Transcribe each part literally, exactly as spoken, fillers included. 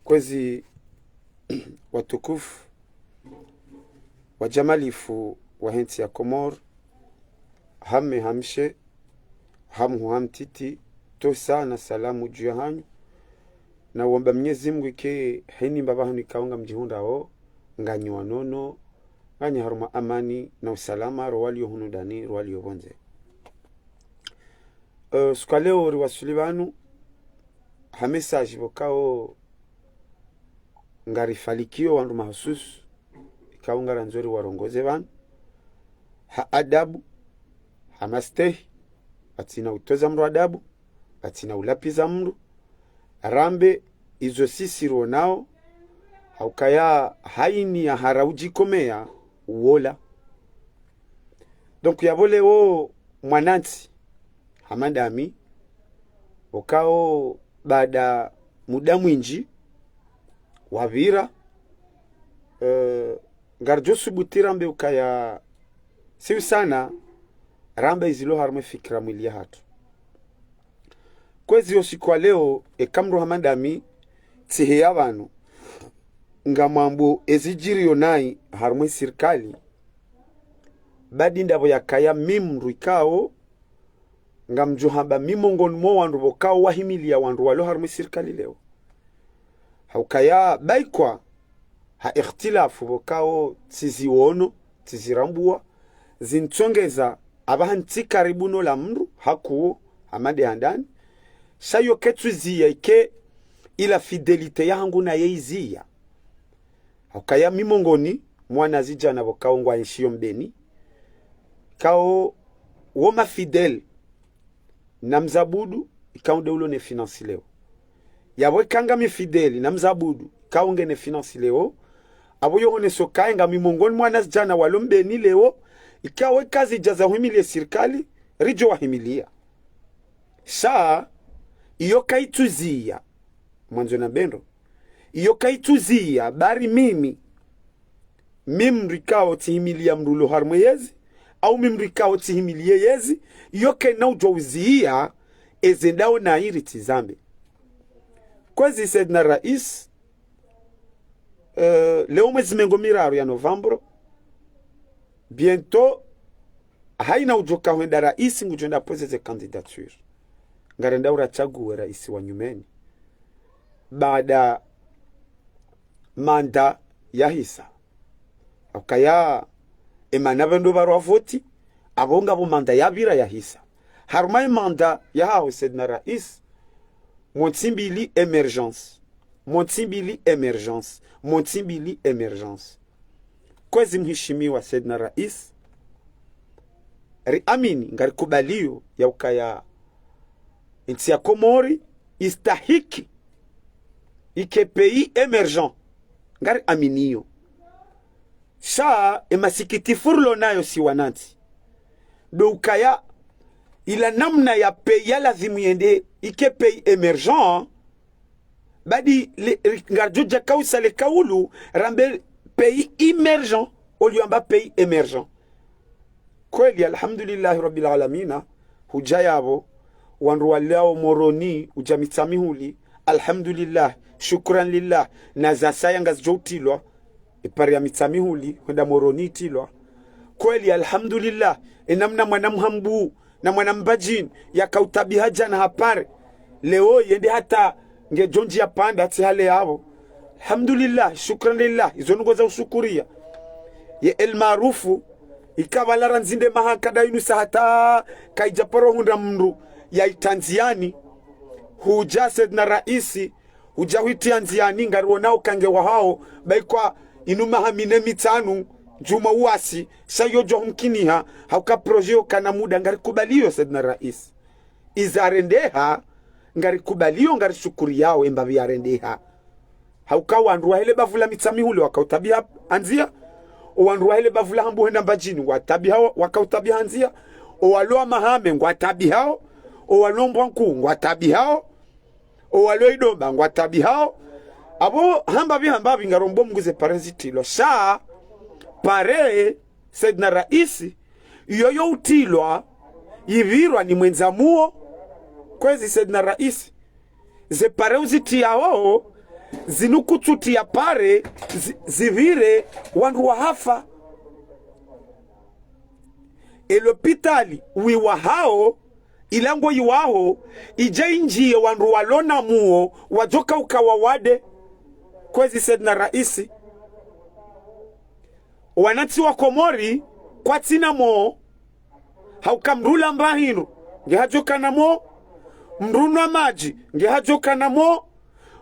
Kwezi watukufu, wadjamalifu wahe ntsi ya Komori, hame hamshe, hamhuu hamtiti, tosa na salamu dju yahanyu. Na uomba Mnyezi Mngu ike heni mbapvi hanu ikao ngamdjihundrao, nganyi wanono, nganyi harumwa amani na usalama, ro walio hunu ndani, ro walio pvondze. Eh, siku ya leo riwaswili pvanu, ha message pvokao ngarifalikiyo wandru mahususu, ikao ngarandzo riwarongoze pvanu, ha adabu, ha mastehi, pvatsina utoza mndru adabu, pvatsina ulapviza mndru, rambe izo sisi rionao, ha ukaya haini ya hara udjikomeya uola. Donc, yapvo leo mwanantsi, hama ndami, ukao baada muda mwindji wapvira, eh, ngaridjo subuti rambe ukaya siu sana, rambe izilo harumwa fikira mwili yahatru. Kwezi yo siku ya leo, eka mndru hama ndami, tsiheya pvanu, ngamwambo ezidjiriyo nayi harumwa sirikali, badi ndapvo yakaya mi mndru ikao, ngamdjo hamba mi mongoni mwa wandru pvokao wahimiliya wandru walo harumwa sirikali leo. Ha ukaya baikwa ha ikhtilafu pvokao tsiziono, tsizirambuwa, zintsongeza apvaha ntsi karibu no la mndru, hakuo, hama nde handani. Sha yo ketsuziya ike ila fidélité yahangu naye iziya. Ha ukaya mi mongoni mwa wanazidjana pvokao ngwaenshio Mbeni, ikao wo ma fidèle na mzabudu, ikao nde ulo ne finance leo. Yapvo eka ngami fidèle na mzabudu, ikao ngena finance leo, apvo yo honeso ukaya ngami mongoni mwa wanazidjana walo Mbeni leo, ikao eka zidja za uhimiliya sirikali, ridjo wahimiliya. Sha, iyo kaitsuziya, mwandzo na mbendo, iyo kaitsuziya bari mimi, mi mndru ikao tsihimiliya mndru ulo harumwa yezi, au mi mndru ikao tsihimiliya yezi, iyo kayina udjo uziya eze ndao nayi ritsizambe. Kwezi Saidina Rais, eh, leo mwezi mengo miraru ya novembre, bientôt, haina udjo kahwenda rais ngudjo enda poser ze candidature. Ngarendao ratsaguwe rais wa nyumeni. Baada mandat yahisa. Ha ukaya emana pvendo pvarwa voti, apvo ngapvo mandat yapvira yahisa. Harumwa emandat yahaho Saidina Rais, montsi mbili émergence. Montsi mbili émergence. Montsi mbili émergence. Kwezi mheshimiwa Saidina Rais, riamini ngarikubaliyo ya ukaya entsi ya Komori istahiki ike pays émergent. Ngariaminiyo. Sha emasikitifu rilo nayo si wanantsi, ndo ukaya ila namna ya pays ya lazimu yende ike pays émergent, badi le, ri-, ngaridjo dja kausa le kaulu, rambe pays immergent, oliyo amba pays émergent. Kweli, alhamdulillahi rabbil alamina, hudja yapvo, wandru walao Moroni, udja Mitsamihuli, alhamdulillah, shukran lillah, na zasaya ngazidjo utilwa, epare ya Mitsamihuli, hwenda Moroni itilwa. Kweli, alhamdulillah, enamna mwana Mhambu, na mwana Mbadjini, yakautabiha djana hapare. Leo yende hata ngedjo ndjia panda tsi hale yapvo. Alhamdulillah, shukran lillah, izo nungo za ushukuriya. Ye El Maarufu, ikapvala randzi nde maha nkada inu sa hata kaidja paro hundra mndru ya ita ndziani. Hudja Saidina Raisi, udja hwitia ndziani, ngariwonao ukange wahao, baikwa inu maha mine mitsanu, djuma uwasi, sha iyo djo humkiniha, hauka projet yo kana muda, ngarikubaliyo Saidina Raisi. Iza rendeha, ngarikubaliyo, ngarishukuriyao, embapvi ya rendeha. Hauka wandru wahele bavu la Mitsamihuli wakautabiha andzia, owandru wahele bavu la Hambu hwenda Mbadjini watabiha, wakautabiha andzia, owalo Hamahame ngwatabihao, owalo Mbwankuu ngwatabihao, owalo Idomba ngwatabihao. Apvo hambapvi hambapvi ngarombo Mngu ze pare zitilwa. Sha pare Saidina Raisi, iyo yo utilwa, ipvirwa ni mwendza muo. Kwezi Saidina Raisi, ze pare uzitiyao, Zinu kutsuti ya pare, zi-, zipvire, wandru wahafa. E lopitali, wiwahao, ilango iwaho, idje indjiye wandru walo na muo, wadjoka uka wawade. Kwezi Saidna Raisi. Wanantsi wa Komori, kwatsina mo, hauka mdru lamba hindru, nge hadjoka na mo, mdru nwa madji, nge hadjoka na mo,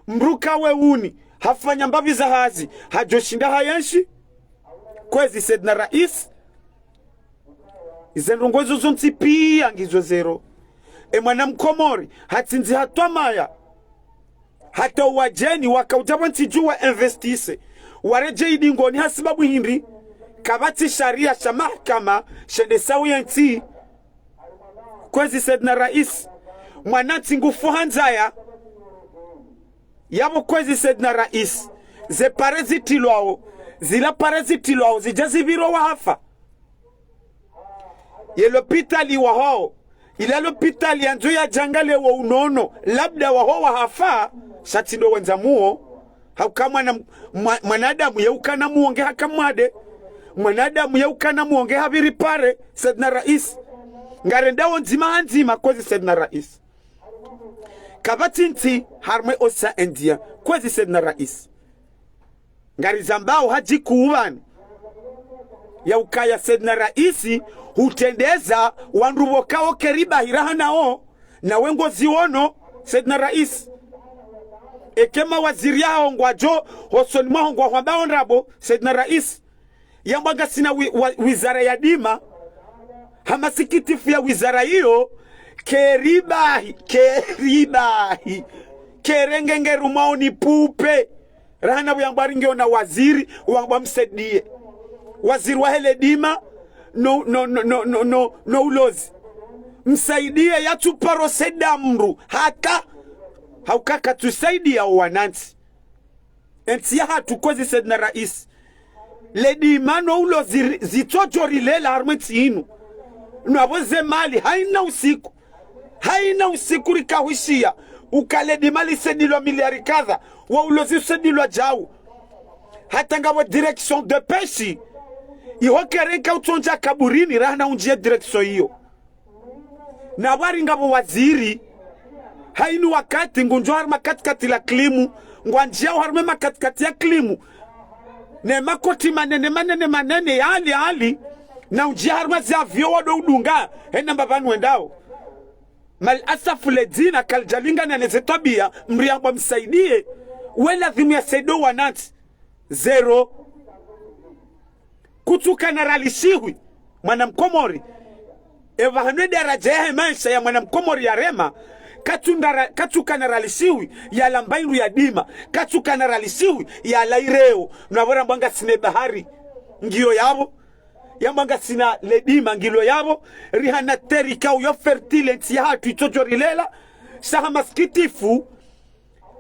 mdru kawe uni, hafanya mbapvi za hazi, hadjoshinda hayenshi. Kwezi Saidna Raisi. Ize ndrongo izo zontsi pia ngizo zéro. E mwana Mkomori, hatsindzi hatwamaya. Hata owadjeni wakaudja pvo ntsi dju wa investise. Waredjei dingoni hasibabu hindri. Kapvatsi sharia sha mahakama, shendesao yentsi. Kwezi Saidna Raisi. Mwanantsi ngufu ha ndzaya. Yapvo kwezi Saidna Raisi. Ze pare zitrilwao. Zila pare zitrilwao. Zidja zipvirwa wahafa. Ye lopitali wahao. Ila lopitali yandzo yadjangale wo unono. Labda wahao wahafa. Sha tsi ndo wendza muo. Hauka mwana, mwa-, mwanadamu ye ukana muo nge haka mwade. Mwanadamu ye ukana muo nge hapviri pare. Saidna Raisi. Ngarendao ndzima ha ndzima kwezi Saidna Raisi. Kapvatsi ntsi harumwa e Océan Indien. Kwezi Saidna Raisi. Ngarizambao hadji kuwani. Ya ukaya Saidna Raisi, hutrendeza wandru pvo kao keriba hiraha nao, na wengo ziono, Saidna Raisi. Eke mawaziri yahao ngwadjo, hosoni mwaho ngwahwambao ndrabo, Saidna Raisi. Yambwa ngasina wi-, wa-, wizara ya dima, ha masikitifu ya wizara iyo, keribahi, keribahi, kerenge nge rumwao ni pupe. Rahana pvo yambwa ringiona waziri, wambwa msaidiye. Waziri wahe le dima, no, no, no ulozi. Msaidiye yatsuparo seda mdru, hata, hauka katsusaidiya owanantsi. Entsi yahatru kwezi Saidna Raisi. Le dima no ulozi ri-, zitsodjo rilela harumwa entsi inu. Nwapvo ze mali, haina usiku. Haina usiku rikahwishiya. Uka le dima lisaidilwa miliari kadha. Wa ulozi usaidilwa djau. Hata ngapvo direction de pêche. Iho kerenka utsondja kaburini rahana undjiye direction iyo. Na pvwa ringapvo waziri, haini wakati ngundjo harumwa katikati la klimu, ngwandjiyao harumwa makatikati ya klimu, ne makoti manene, manene, manene, yali, yali, na undjiya harumwa zi avion wado udunga, hena mbapvanu wendao. Mal asafu le dzina kalidjalingana ne ze twabiya, mdru yambwa msaidiye, we lazimu yasaidie wanantsi. Zéro. Kutsukana ralishihwi mwana Mkomori. Epvahanu e daraja yahe maesha ya mwana Mkomori yarema, katsu ndara-, katsukana ralishihwi yala mbaindru ya dima, katsukana ralishihwi yala ireo, nwapvo rambwa ngasina e bahari. Ngiyo yapvo, yambwa ngasina le dima ngilo yapvo, rihana terre ikao yo fertile entsi yahatru itsodjo rilela, sha ha masikitifu,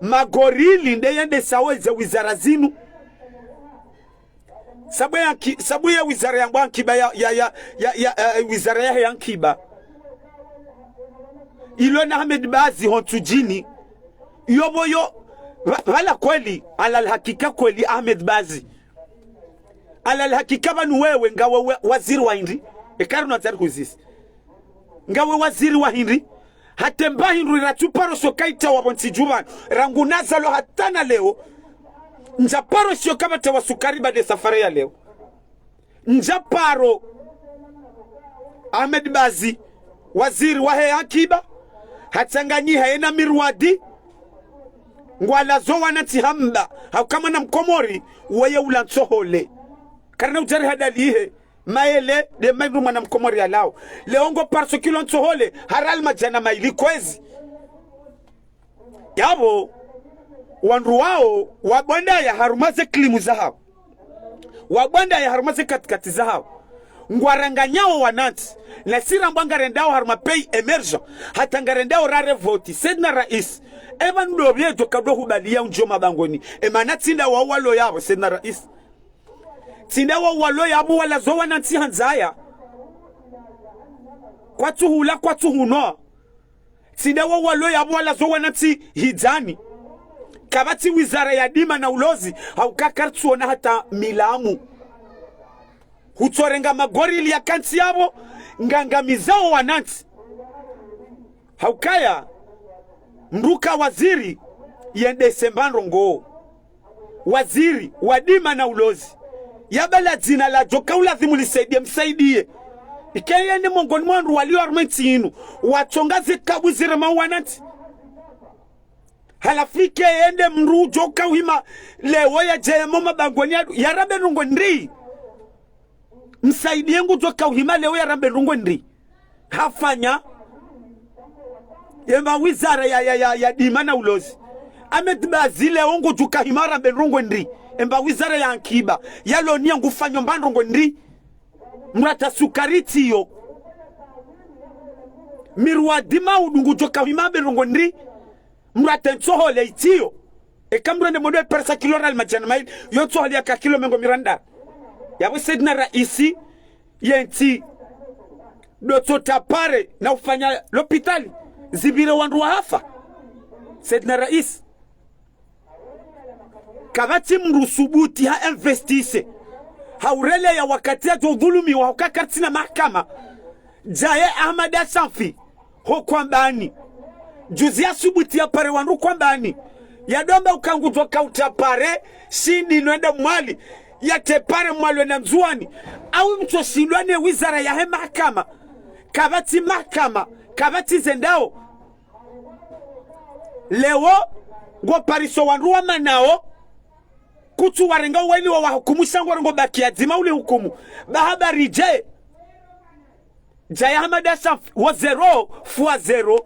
magorili nde yendesao eze wizara zinu. Sabu ya nki-, sabu ya wizara yambwa nkiba ya, ya, ya, ya, ya, eh, wizara yahe ya nkiba. Ilo na Ahmed Bazi ho Ntsudjini. Iyo pvo yo, pva-, pvala kweli, alal hakika kweli Ahmed Bazi. Alal hakika pvanu wewe ngawe we-, waziri wa hindri. Eka ri no waziri huzisi. Ngawe waziri wa hindri. Hata mba hindru iratsuparo sho kaitsa wapvo ntsi dju pvanu. Rangu nazalwa hata na leo. Ndjaparo sho kapvatsi wa sukari baada safari ya leo. Ndjaparo Ahmed Bazi, waziri wahe akiba, hatsanganyiha yena Mirwadi, ngwalazo wanantsi hamba, hauka mwana Mkomori, weye ula ntsohole. Karina udjari hadalihe, maele, de maindru mwana Mkomori yalao. Leo ngo paro sho kilo ntsohole, harali madjana mayili kwezi. Yapvo, wandru wao, wabwandaya harumwa ze klimu zahao. Wabwandaya harumwa ze katikati zahao. Ngwaranganyao wanantsi, na si rambwa ngarendao harumwa pays émergent, hata ngarendao rare voti, Saidna Raisi. Epvanu ndo pvyedzo kadjo hubaliya undjiyo mabangoni. Emana tsi nda wao walo yapvo, Saidna Raisi. Tsi nda wao walo yapvo walazo wanantsi ha ndzaya. Kwatsu hula, kwatsu hunwa. Tsi nda wao walo yapvo walazo wanantsi hidzani. Kapvatsi wizara ya dima na ulozi, hauka karitsuona hata milamu. Hutsorenga magorili ya kantsi yapvo, ngangamizao wanantsi. Haukaya, mndru ka waziri, yende semba ndrongoo. Waziri, wa dima na ulozi. Yabala dzina ladjo ka ulazimu lisaidie, msaidie. Ike yende mongoni mwa wandru walio harumwa entsi inu, watsonga zitabu zirema wanantsi. Halafu ike yende mndru udjo ka uhima leo yadje yamo mabangoni yadu, yarambe ndrongoo ndri. Msaidie ngudjo ka uhima leo yarambe ndrongoo ndri. Hafanya. Emba wizara ya, ya, ya, ya dima na ulozi. Ahmed Bazi leo ngudjo ka uhima yarambe ndrongoo ndri. Emba wizara ya ankiba. Yaloni ya ngufanyo mba ndrongoo ndri. Mrata sukari tsiyo. Mirwadi maudu ngudjo ka uhima yarambe ndrongoo ndri. Mrata ntsohole itsiyo. Eka mrende modo epersa kilo rali madjana mayili, yo ntsohole yaka kilo mengo mirandaru. Yapvo Saidina Raisi, yentsi, ndo tso tapare na ufanya lopitali, zipvire wandru wahafa. Saidina Raisi. Kapvatsi mndru subuti ha investise. Haureleya wakati yadjo udhulumiwa, hauka karitsina mahakama. Djaye Ahmada Chanfi. Ho Kwambani. Juzi yasubuti yapare wandru Kwambani. Yadomba uka ngudjo ka utapare, shindi no enda Mwali. Yatepare Mwali wenda Ndzuwani. Au mtsoshindwa ne wizara yahe mahakama. Kapvatsi mahakama. Kapvatsi zendao. Leo, ngo pariso wandru wa manao. Kutsu warenga uweni wa wahukumu sha ngo rengo baki ya dzima uli hukumu. Ba habari dje. Djaye Ahmada Chanfi, wo zéro fois zéro.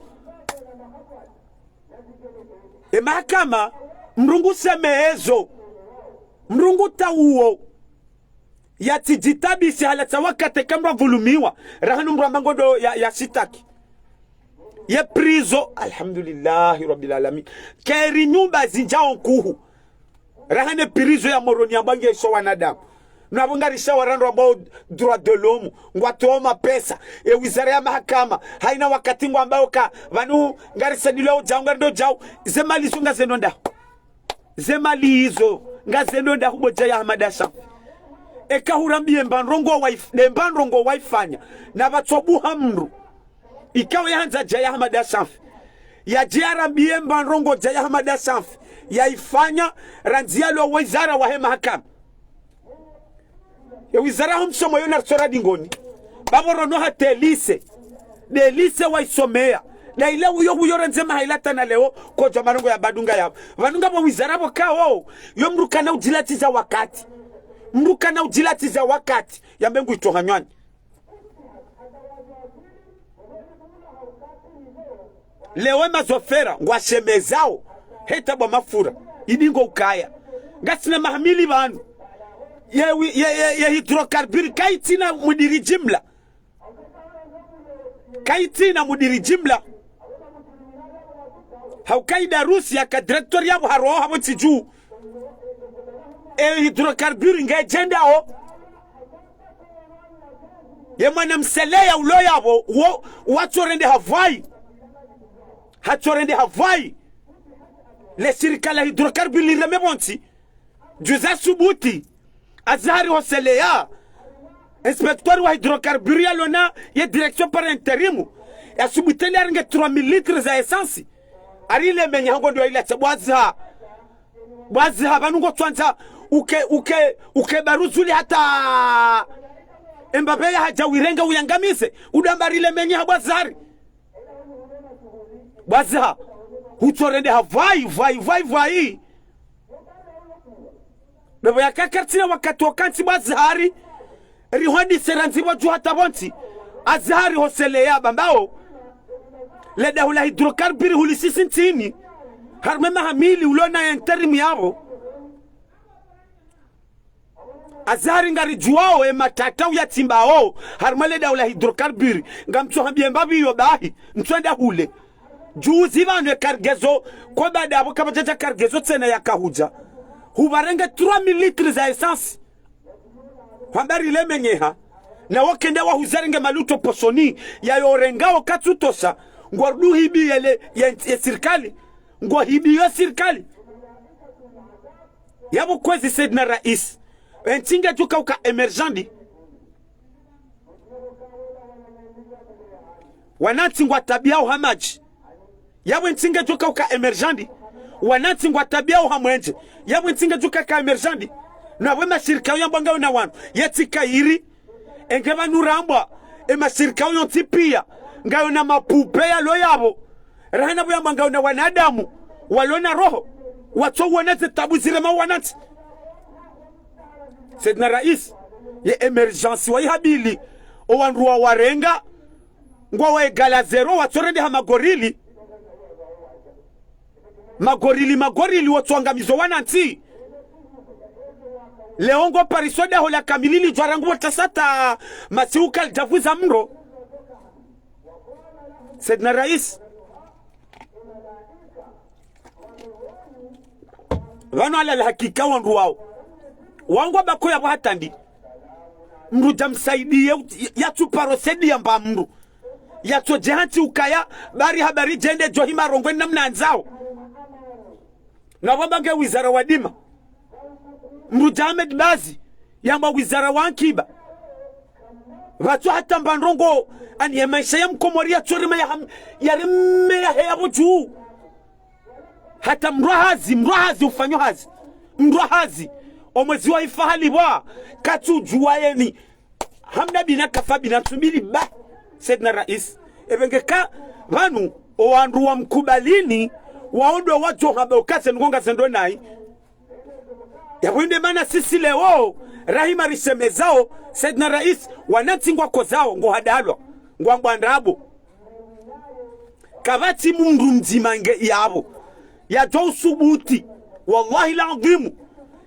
E mahakama, mndru ngu semezo. Mndru ngu tauo. Yatsidjitabisi halatsa wakati eka mndru avulumiwa. Rahanu mndru amba ngondo ya, ya shitaki. Ye prison, alhamdulillahi rabbil alamin. Keri nyumba zindjao nkuhu. Rahane prison ya Moroni yamba nge isho wanadamu. Napvo ngarisha warandro wambao droit de l'homme, ngwatoao mapesa. E wizara ya mahakama, haina wakati ngwambao ka, pvanu ngarisaidilwao djau, ngarindo djau. Ze mali izo ngazendo ndahu. Ze mali izo, ngazendo ndahu bo Djaye Ahmada Chanfi. Eka hurambiye mba ndrongoo waif-, ne mba ndrongoo waifanya. Na pvatsobuha mndru. Ikao yahandza Djaye Ahmada Chanfi. Yadje yarambiye mba ndrongoo Djaye Ahmada Chanfi. Yaifanya randzi yalo wizara wahe mahakama. Ye wizara ho msomo yo narisora dingoni. Bapvo rono hata e lycée. Nde lycée waisomeya. Nda ile uyo uyo rendze mahaila tana leo, kodja marongo ya badunga yapvo. Pvanu ngapvo wizara pvo kao, yo mndru kana udjilatiza wakati. Mndru kana udjilatiza wakati. Yambe ngu itohanywani. Leo mazofera ngwashemezao, heta bwa mafura, idingo ukaya. Ngasina mahamili pvanu. Ye wi-, ye, ye, ye hydrocarbure kaitsina mudiri jimla. Kaitsina mudiri jimla. Hauka Idarusi yaka directeur yapvo haroha pvo tsidju. E hydrocarbure ngedjendao. Ye mwana mseleya ulo yapvo, wo, watsorende havwayi. Hatsorende havwayi. Le shirika la hydrocarbure lireme pvontsi. Juzi asubuti. Azhari hoseleya. Inspecteur wa hydrocarbure yalona ye direction par intérim. Yasubuti nde yarenge trois mille litres za essence. Ari le menye hango ndo ila tse bwaziha. Bwaziha pvanu ngo tswandza uke, uke, uke baruzuli hata Mbappé yahadja uirenge uyangamize. Udamba ari le menye ha bwazihari. Bwaziha. Hutsorende havwayi, vwayi, vwayi, vwayi. Bebo yaka karitsina wakati wakantsi bwazihari. Rihwandise randzi pvo dju hata pvontsi. Azhari hoseleya bambao. Le daula hydrocarbure hulisisi ntsini. Harumwa mahamili ulona intérim yapvo. Azhari ngaridjuwao e matata uyatsimbao. Harumwa le daula hydrocarbure. Ngamtsohambiye mbapvi yo bahi. Mtswenda hule. Juzi pvanu e cargaison. Kwa baada yapvo kapvadjadja cargaison tsena yakahudja. Huvarenge trois mille litres za essence. Hwamba ari le menyeha. Na wakenda wahuzarenge maluto posoni. Yayo orengao katsutosha. Ngwarudu hibi yele ye, ye sirikali. Ngwahibiyo sirikali. Yapvo kwezi Saidina Rais, entsi ngedjo kauka émergente. Wanantsi ngwatabiao ha madji. Yapvo entsi ngedjo kauka émergente. Wanantsi ngwatabiao ha mwendje. Yapvo entsi ngedjo kauka émergente. Na pvwe mashirika yambwa ngayo na wanu. Yetsi kayiri. Enge pvanu rambwa, emashirika yontsi piya, ngayo na mapupe yalo yapvo. Rahana pvo yamba ngayo na wanadamu, walo na roho, watso wona ze tabu zirema wanantsi. Saidina Rais, ye émergence wayihabili, owandru wawarenga, ngwawaegala zéro, watsorendeha magorili. Magorili, magorili, wotsoangamizo wanantsi. Leo ngo pariso daho la kamili lidjwa rangu pvo tasata masihu kalidjavuza mro. Saidina Rais. Pvanu ala la hakika wandru wao. Wangwa bako yapvo hatandi. Mndru dja msaidiye, yatsuparo sedi yamba mndru. Yatsodje hantsi ukaya, bari habari djende djo hima rongwe namna andzao. Na pvwamba nge wizara wa dima. Mndru dja Ahmed Bazi, yamba wizara wa ankiba. Pvatso hata mba ndrongo, ani ye maesha ya mkomori yatsorime ya ham-, yarime yaheya pvo dju. Hata mndru wa hazi, mndru wa hazi ufanyo hazi. Mndru wa hazi, omwezi wa ifahali pvwa, katsudjuwa yeni. Hamna bina kafa bina ntsumili ba. Saidina Rais. Epvenge ka, pvanu, owandru wamkubalini, waondwa wadjo hamba ukaze ngonga zendo nayi. Yapvo inde mana sisi leo, rahima risemezao, Saidina Rais, wanantsi ngwakozao, ngohadalwa, ngwambwa ndrabo. Kapvatsi mndru mdzima nge yapvo. Yadjo usubuti. Wallahi l'adhimu.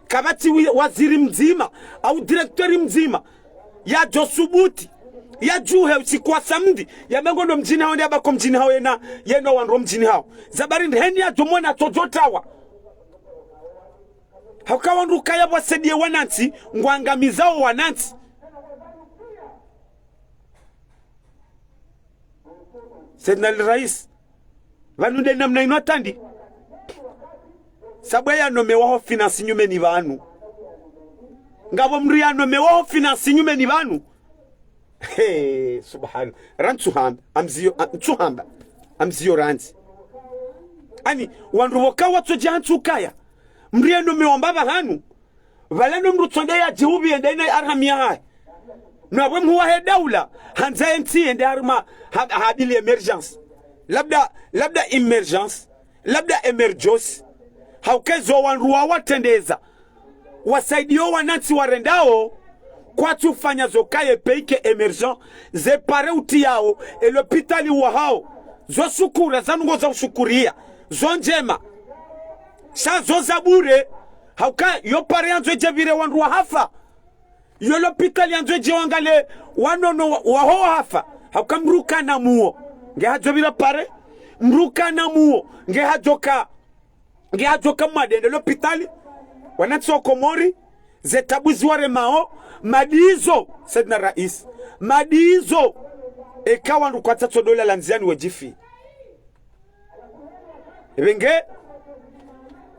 Kapvatsi wi-, waziri mdzima, au directeur mdzima. Yadjo subuti. Yadjuhe usiku wa samedi. Yamengo ndo mdjini hawo, nde yabako mdjini hawo yena, yeno wandru mdjini hawo. Zabari ndeheni yadjo mwana tsodjo tawa. Hauka wandru kaya pvwasaidiye wanantsi, ngwangamizao wanantsi. Saidina Ali Rais, pvanu nde namna inu atandi. Sabu yanomewa ho finance nyumeni pvanu. Ngapvo mndru yanomewa ho finance nyumeni pvanu. He, subhana. Rantsu hamba, amziyo, a-, ntsu hamba. Amziyo randzi. Ani, wandru pvoka watsodja hantsi ukaya. Mndru yanomewa mbapvi hanu. Pvala no mndru tsonde yadjihupvi yende ina arhami yahahe. No apvwe mhuu wahe daula, handza yentsi yende harumwa ha-, habili émergence. Labda, labda émergence, labda émergence. Hauka zo wandru wawatrendeza. Wasaidiyo wanantsi warendao, kwatsu fanya zo kaye pays ke émergent, ze pare utriyao, e lopitali wahao. Zo shukura, zanu ngo za ushukuriya. Zo ndjema. Sha zo za bure, hauka yo pare yandzo yedje pvire wandru wahafa. Yo lopitali yandzo yedje wangale wanono wa-, waho wahafa. Hauka mndru kana muo. Nge hadjo pvira pare. Mndru kana muo. Nge hadjoka. Nge hadjoka mwade nde lopitali. Wanantsi wa Komori. Ze tabu ziwaremao. Madizo. Saidina Rais. Madizo. Eka wandru kwatsatsodjola la ndziani wedjifi. Epvenge,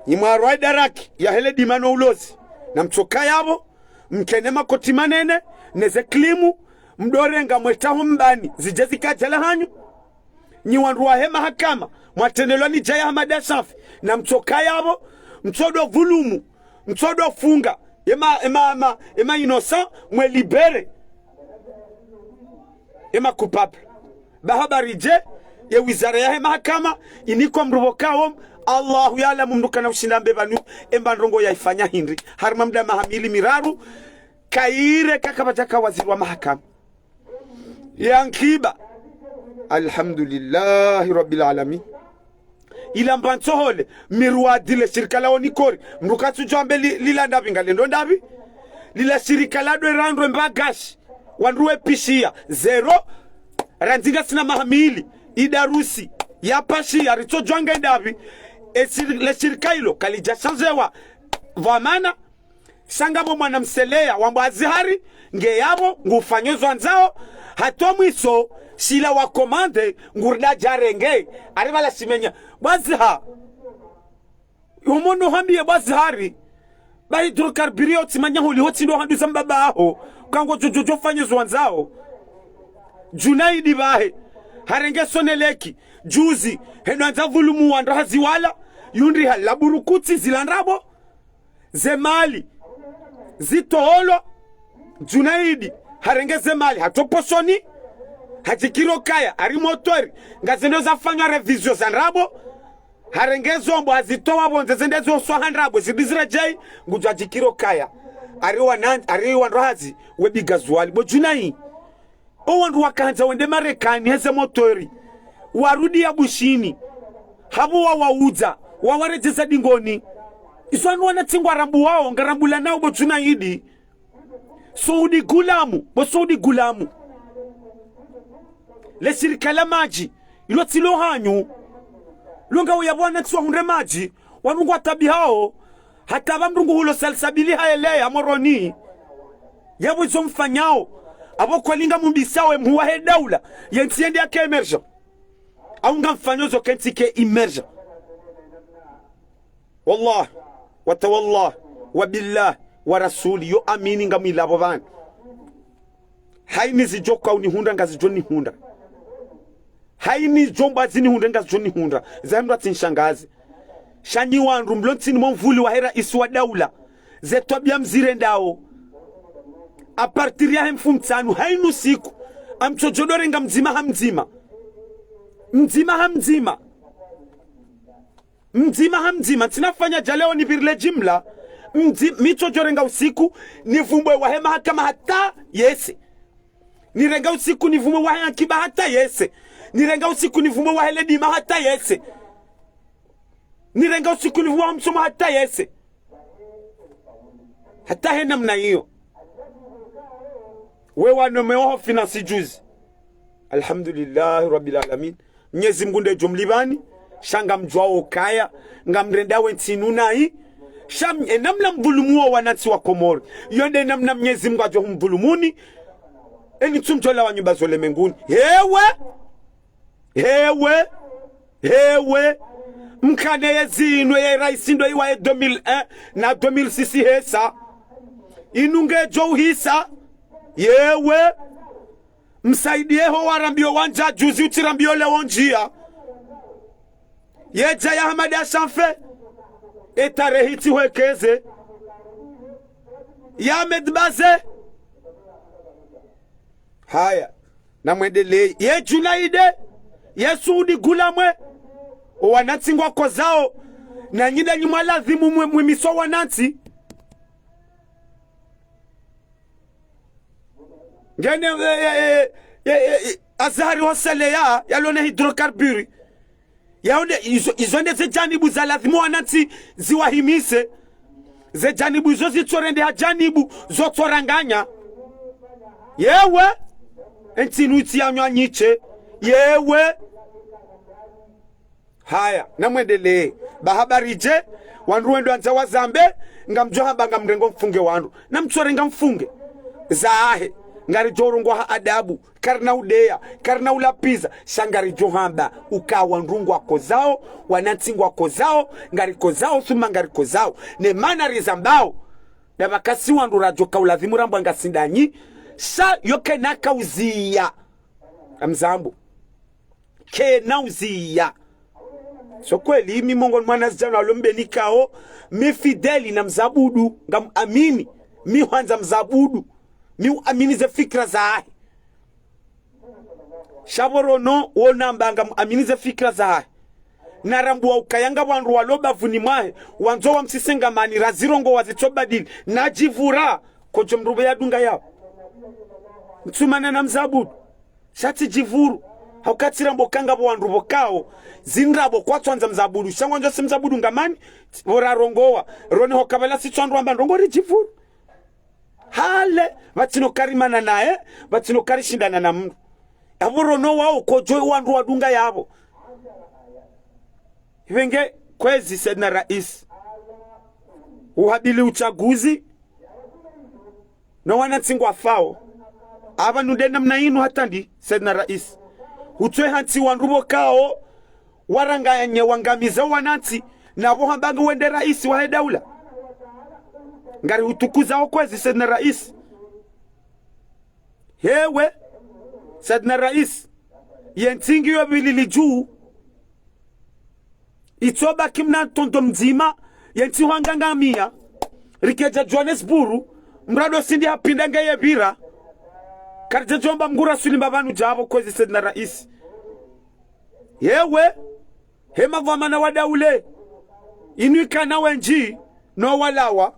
nyi mwarwa idaraki yahe le dima no ulozi, namtsoka yapvo, mkene makoti manene, neze klimu, mdorenga mwetaho mbani, zidje zikadjala hanyu. Nyi wandru wahe mahakama, mwatrendelwa ni djaya Hamada Shafi, namtsoka yapvo, mtsodo vulumu, mtsodo funga, ema, ema, ema, ema innocent, mwe libere. Ema coupable. Ba habari dje, ye wizara yahe mahakama, iniko mndru pvokao, Allahu yaalamu mndru kana ushinda mbe pvanu, emba ndrongo yaifanya hindri. Harumwa mda maha mili miraru, kayire kakapvadjaka waziri wa mahakama. Yankiba. Alhamdulillahi Rabbil Alamin. Ila mba ntsohole, miruwadi le shirika la Onicor, mndru katsudjwambe li-, lila ndapvi ngalendo ndapvi. Lila shirika la dwe randwe mbagashi, wandru wepishiya, zéro, randzi ngasina maha mili, idarusi, yapashiya, ritsodjwa nge ndapvi. E shir-, le shirika ilo, kalidja shanjewa, pvwamana, sha ngapvo mwana mseleya, wambwa Azihari, nge yapvo, ngufanyo zo wandzao, hata mwiso, shila wa komande, ngurida djarenge, ari pvala shimenya. Bwaziha. Umono hambiye bo Azhari, ba hydrocarbures yo tsimanya huli ho tsindo handuza mbaba aho, kango djo djo djo fanye zo wandzao. Djunaidi bahe, harenge Sonelec, juzi, hendo handza dhulumu wandru haziwala, yundri hala burukutsi zila ndrabo, ze mali, zitolwa, Djunaidi, harenge ze mali, hatso poshoni, hadjikiro kaya, hari motori, ngazendo zafanywa révision za ndrabo, harenge zombo, hazitowa pvondze, zende zoswa ha ndrabo, zidi ziredjei, ngudjo hadjikiro kaya. Hari wanan-, hari wandru hazi, webi gazuali. Bo Djunai, o wandru wakandza wende Marekani, heze motori, warudi ya Bushini, hapvo wawaudza, wawaredjeza dingoni. Izo wanu wanatsi ngwarambuwao, ngarambulanao bo Djunaidi. Saudi Gulamu, bo Saudi Gulamu. Le shirika la madji, ilo tsi lo hanyu. Lo ngawo yapvo wanatsi wahundre madji, wanu ngwatabihao, hata pva mdru nguhulo Salsabili haeleya Moroni. Yapvo izo mfanyao, apvo kweli ngamumbisawo emhuwa he daula, ye ntsi yende yake émergent. Au ngamfanyo zo ke ntsi ke émergent. Wallah, watawallah, wabillah, warasuli, yo amini ngamwilapvo pvanu. Haini zidjo kaunihundra ngazidjo nihundra. Haini djo mbwa zinihundre ngazidjo nihundra. Zahundra tsinshangazi. Sha nyi wandru mlo ntsini mo mvuli wahe raisi wa daula, ze twabiya mzirendao. À partir yahe mfumtsanu, hainu siku, amtsodjo dorenga mdzima ha mdzima. Mdzima ha mdzima. Mdzima ha mdzima, ntsina fanya dja leo nipvirile djimla, mdzi-, mitsodjo renga usiku, nivumbwe wahe mahakama hata yese. Nirenga usiku, nivumbwe wahe ankiba hata yese. Nirenga usiku, nivumbwe wahe ledima hata yese. Nirenga usiku, nivumbwe wahe msomo hata yese. Hata he namna iyo. We wanomewa ho finance juzi. Alhamdulillahi Rabbil Alamin. Mnyezi Mngu ndedjo mlipvani, sha ngamdjuwao ukaya, ngamrenda we ntsi inu nayi, sha m-, e namna mdhulumuo wanantsi wa Komori, iyo nde namna Mnyezi Mngu adjo humdhulumuni, eni ntsumdjola wa nyumba zo lemenguni. Hewe! Hewe! Hewe! Mkane ye zinu ye raisi ndo iwa ye deux mille un na deux mille six hesa. Inu ngedjo uhisa. Yewe! Msaidiye ho warambio wandza juzi utsirambio leo ndjiya. Yedja ya Hamada Shanfe. Etarehi tsi hwekeze. Ya Ahmed Baze. Haya. Namwendeleye. Ye Djunaide. Ye Suudi Gulamwe. O wanantsi ngwakozao. Na nyi nda nyi mwaladhimu mwe, mwe miso wanantsi. Ngene, eh, eh, eh, eh, eh, Azhari hoseleya, yalone hydrocarbures. Yaone, izo, izo nde ze janibu za lazimu wanantsi ziwahimise. Ze janibu izo zitsorendeha janibu, zotsoranganya. Yewe, entsi inu itsi yanyu nyi she. Yewe. Haya, namwendeleye. Ba habari dje, wandru wendo wandza wazambe, ngamdjo hamba ngamrengo mfunge wandru. Namtsorenga mfunge. Zahe, ngaridjo urongoa ha adabu, karina udeya, karina ulapviza, sha ngaridjo hamba, uka wandru ngwakozao, wanantsi ngwakozao, ngarikozao, thumma ngarikozao. Ne mana rizambao, ndapvaka si wandru radjo ka uladhimu rambwa ngasi ndanyi, sha yo kena kauziya. Amzambu. Kena uziya. So kweli, imi mongoni mwa wanazidjana walo Mbeni kao, mi fidèle na Mze Abudu, ngamuamini, mi hwandza Mze Abudu, mi uamini ze fikira zahe. Sha pvo rono, wonamba ngamuamini ze fikira zahe. Narambua ukaya nga wandru walo bavuni mwahe, wandzo wamsise ngamani, razirongoa zitsobadili, nadjivura, kodjo mdru pve yadunga yapvo. Ntsumana na Mze Abudu. Sha tsidjivuru. Hauka tsirambo ka ngapvo wandru pvo kao, zindrabo kwatsuandza Mze Abudu. Sha ngwandzo si Mze Abudu ngamani, pvo rarongoa. Rone ho kabala si tsu wandru wamba ndrongo ridjivuru. Hale, pvatsina ukarimana naye, pvatsina ukarishindana na mndru. Yapvo rono wao kodjo wandru wadunga yapvo. Ipvenge kwezi Saidina Raisi. Uhabili uchaguzi, no wanantsi ngwafao. Apvanu nde namna inu hata ndi, Saidina Raisi. Hutswe hantsi wandru pvo kao, waranganye wangamiza wanantsi, Na pvo hamba nge wende raisi wahe daula. Ngari hutukuza okwezi Saidina Raisi. Hewe, Saidina Raisi, ye ntsi ngiyo pvilili dju. Itsobaki mna ntrondro mdzima, ye ntsi hwangangamia. Rikeja Johannesburg, mrado sindi hapvinda nge ye pvira. Karija jomba Mngu Rasuli mba pvanu dja pvo kwezi Saidina Raisi. Hewe, he madhwamana wa daula, inu ikana wendji, no walawa.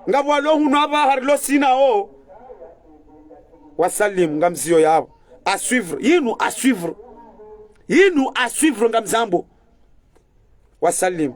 Ngapvo walo hunu apvaha rilo sina o. Wasalimu, ngamziyo yapvo. À suivre, yinu à suivre. Yinu à suivre ngamzambo. Wasalimu.